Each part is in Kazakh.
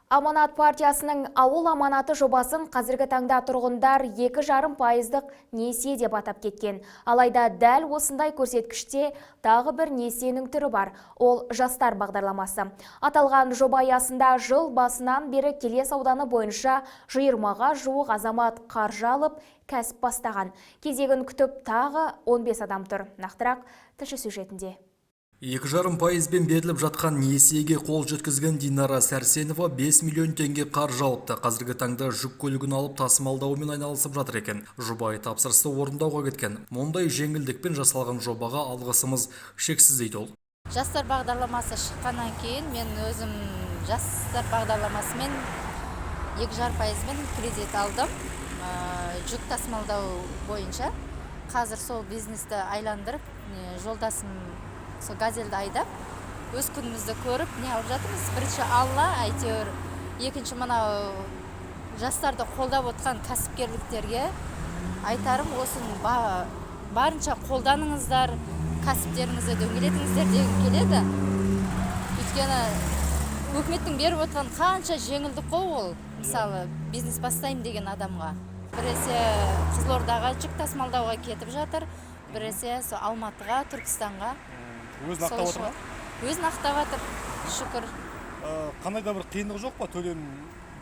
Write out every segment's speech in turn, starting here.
Аманат партиясының «Ауыл аманаты» жобасын қазіргі таңда тұрғындар 2,5 пайыздық несие деп атап кеткен. Алайда дәл осындай көрсеткіште тағы бір несиенің түрі бар. Ол – «Жастар бағдарламасы». Аталған жоба аясында жыл басынан бері Келес ауданы бойынша 20-ға жуық азамат қаржы алып, кәсіп бастаған. Кезегін күтіп тағы 15 адам тұр. Нақтырақ тілші сюжетінде. 2,5 пайызбен беріліп жатқан несиеге қол жеткізген Динара Сәрсенова 5 миллион теңге қаржы алыпты. Қазіргі таңда жүк көлігін алып, тасымалдаумен айналысып жатыр екен. Жұбайы тапсырысты орындауға кеткен. Мұндай жеңілдікпен жасалған жобаға алғысымыз шексіз, дейді ол. «Жастар бағдарламасы» шыққаннан кейін мен өзім «Жастар бағдарламасымен» 2,5 пайызбен кредит алдым жүк тасымалдау бойынша. Қазір сол бизнесті айландырып, жолдасым сол «Газельді» айдап, өз күнімізді көріп не алып жатырмыз. Бірінші Алла, әйтеуір, екінші мынау жастарды қолдап отқан кәсіпкерліктерге айтарым: осыны барынша қолданыңыздар, кәсіптеріңізді дөңгелетіңіздер дегім келеді. Өйткені өкіметтің беріп отқан қанша жеңілдік қой ол, мысалы, бизнес бастаймын деген адамға. Біресе Қызылордаға жүк тасымалдауға кетіп жатыр, біресе сол Алматыға, Түркістанға. Өзін ақтап отыр ма? Өзін ақтап жатыр, шүкір. Қандай да бір қиындық жоқ па төлем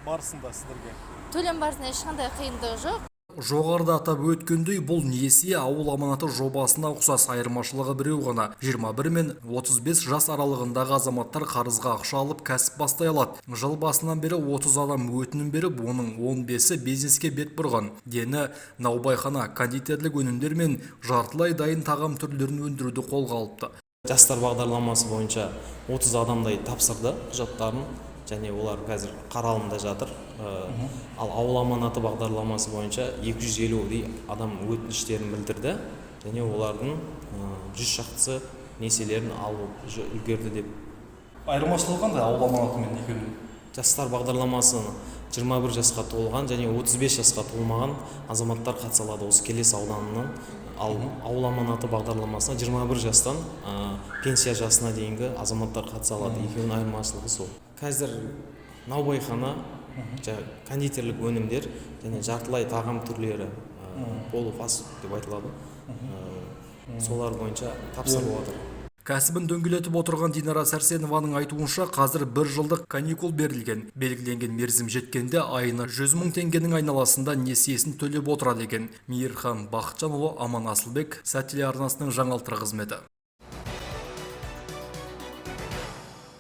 барысында сіздерге? Төлем барысында ешқандай қиындығы жоқ. Жоғарыда атап өткендей, бұл несие «Ауыл аманаты» жобасына ұқсас, айырмашылығы біреу ғана. 21 мен 35 жас аралығындағы азаматтар қарызға ақша алып, кәсіп бастай алады. Жыл басынан бері 30 адам өтінім беріп, оның 15-і бизнеске бет бұрған. Дені наубайхана, кондитерлік өнімдер мен жартылай дайын тағам түрлерін өндіруді қолға алыпты. «Жастар бағдарламасы» бойынша 30 адамдай тапсырды құжаттарын және олар қазір қаралымда жатыр. Ал «Ауыл аманаты» бағдарламасы бойынша 250-дей адам өтініштерін білдірді және олардың 100 шақтысы несиелерін алып үлгерді деп. Айырмашылығы қандай «Ауыл аманаты» мен екеуінің? «Жастар бағдарламасы» 21 жасқа толған және 35 жасқа толмаған азаматтар қатыса алады осы Келес ауданынан. Ал «Ауыл аманаты» бағдарламасына 21 жастан пенсия жасына дейінгі азаматтар қатыса алады. Екеуінің айырмашылығы сол. Қазір наубайхана, жаңағы кондитерлік өнімдер және жартылай тағам түрлері, полуфаст деп айтылады, солар бойынша тапсырылып жатыр. Кәсібін дөңгелетіп отырған Динара Сәрсенованың айтуынша, қазір бір жылдық каникул берілген. Белгіленген мерзім жеткенде айына 100 мың теңгенің айналасында несиесін төлеп отырады екен. Мейірхан Бақытжанұлы, Аман Асылбек, Сәт телеарнасының жаңалықтар қызметі.